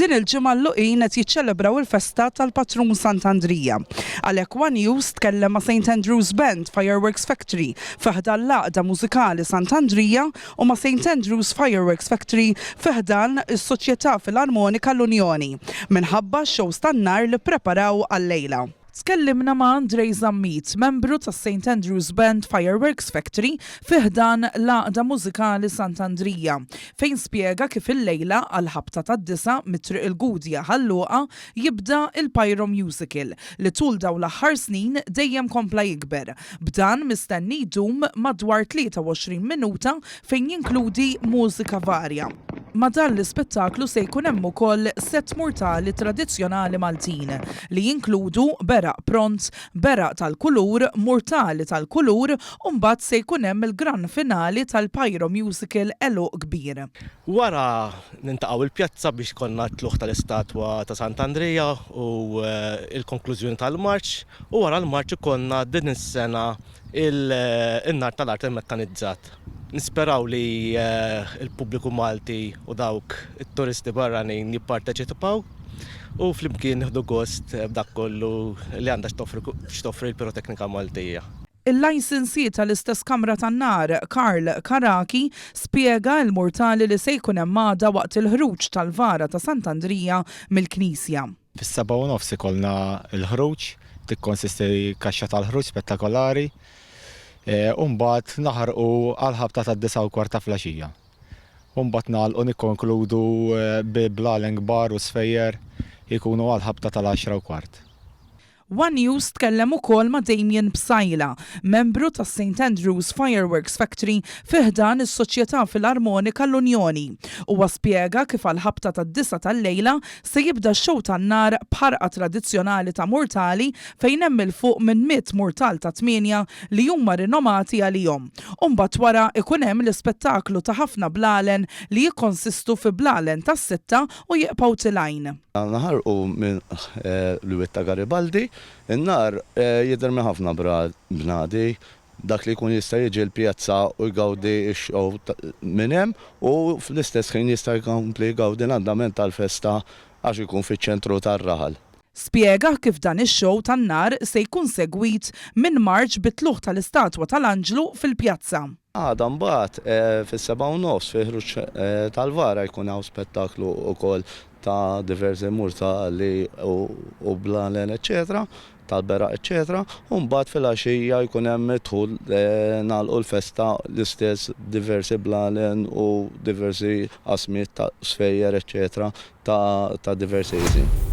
Din il-ġimgħa l-Luqin qed jiċċelebraw il-festa tal-patrun Sant'Andrija. Għalhekk one News tkellem ma' Saint Andrew's Band Fireworks Factory fi ħdan l-Għaqda Mużikali Sant'Andrija u ma' Saint Andrew's Fireworks Factory fi ħdan is-Soċjetà Filarmonika L-Unjoni minħabba x-shows tan-nar li ppreparaw għal-lejla. Tkellimna ma' Andrei Zammit, membru tas-Saint Andrew's Band Fireworks Factory fi ħdan l-Għaqda Mużikali Sant'Andrija, fejn spjega kif illejla għall-ħabta tad-disgħa mit-Triq il-Gudja Ħal Luqa jibda il-Pyro Musical li tul dawn l-aħħar snin dejjem kompla jikber, b'dan mistenni jdum madwar 23 minuta fejn jinkludi mużika varja. Ma' dan l-ispettaklu se jkun hemm ukoll sett murtali tradizzjonali Maltin li jinkludu beraq pront, beraq tal-kulur, murtali tal-kulur u mbagħad se jkun hemm il-gran finali tal-Pyro Musical Għeluq Kbir. Wara nintaqgħu l-pjazza biex ikollna t-tlugħ tal-istatwa ta' Sant'Andrija u l-konklużjoni tal-marċ u wara l-marċ ikollna din is-sena in-nar tal-art immekkanizzat. Nisperaw li l-pubbliku Malti u dawk it-turisti barranin jipparteċipaw u flimkien nieħdu gost b'dak kollu li għandha x'toffri l-piroteknika Maltija. Il-licensee tal-istess kamra tan-nar, Karl Carachi, spjega l-murtali li se jkun hemm għada waqt il-ħruġ tal-vara ta' Sant'Andrija mill-knisja. Fis-sebgħa u nofs ikollna l-ħruġ, tikkonsisti kaxxa tal-ħruġ spettakolari, u mbagħad naħarqu għall-ħabta tad-disgħa u kwart ta' filgħaxija. U mbagħad nagħlqu nikkonkludu bi blalen kbar u sfejjer jkunu għall-ħabta tal-għaxra u kwart. One News tkellem ukoll ma' Damien Psaila, membru tas-St Andrew's Fireworks Factory fi ħdan is-Soċjetà Filarmonika L-Unjoni. Huwa spjega kif għall-ħabta tad-disgħa tal-lejla se jibda x-show tan-nar b'ħarqa tradizzjonali ta' murtali fejn hemm 'il fuq minn 100 murtal ta' tmienja li huma rinomati għalihom. U mbagħad wara ikun hemm l-ispettaklu ta' ħafna blalen li jikkonsistu fi blalen tas-sitta u jibqgħu tilgħin. Naħarqu minn l-wied ta' Garibaldi. In-nar jidher minn ħafna bnadi. Dak li jkun jista' jiġi l-pjazza u jgawdi x-show minn hemm u fl-istess ħin jista' jkompli jgawdi l-andament tal-festa għax ikun fiċ-ċentru tar-raħal. Spjega kif dan ix-show tan-nar se jkun segwit minn marċ bit-tlugħ tal-istatwa tal-anġlu fil-pjazza. Għada mbagħad fis-7:30 fil-ħruġ tal-vara jkun hawn spettaklu wkoll ta' diversi murtali u blalen eċċetera, tal-beraq eċċetera, u mbagħad filgħaxija jkun hemm id-dħul nagħlqu l-festa l-istess b'diversi blalen u diversi qasmiet ta' sfejjer eċċetera ta' diversi qisien.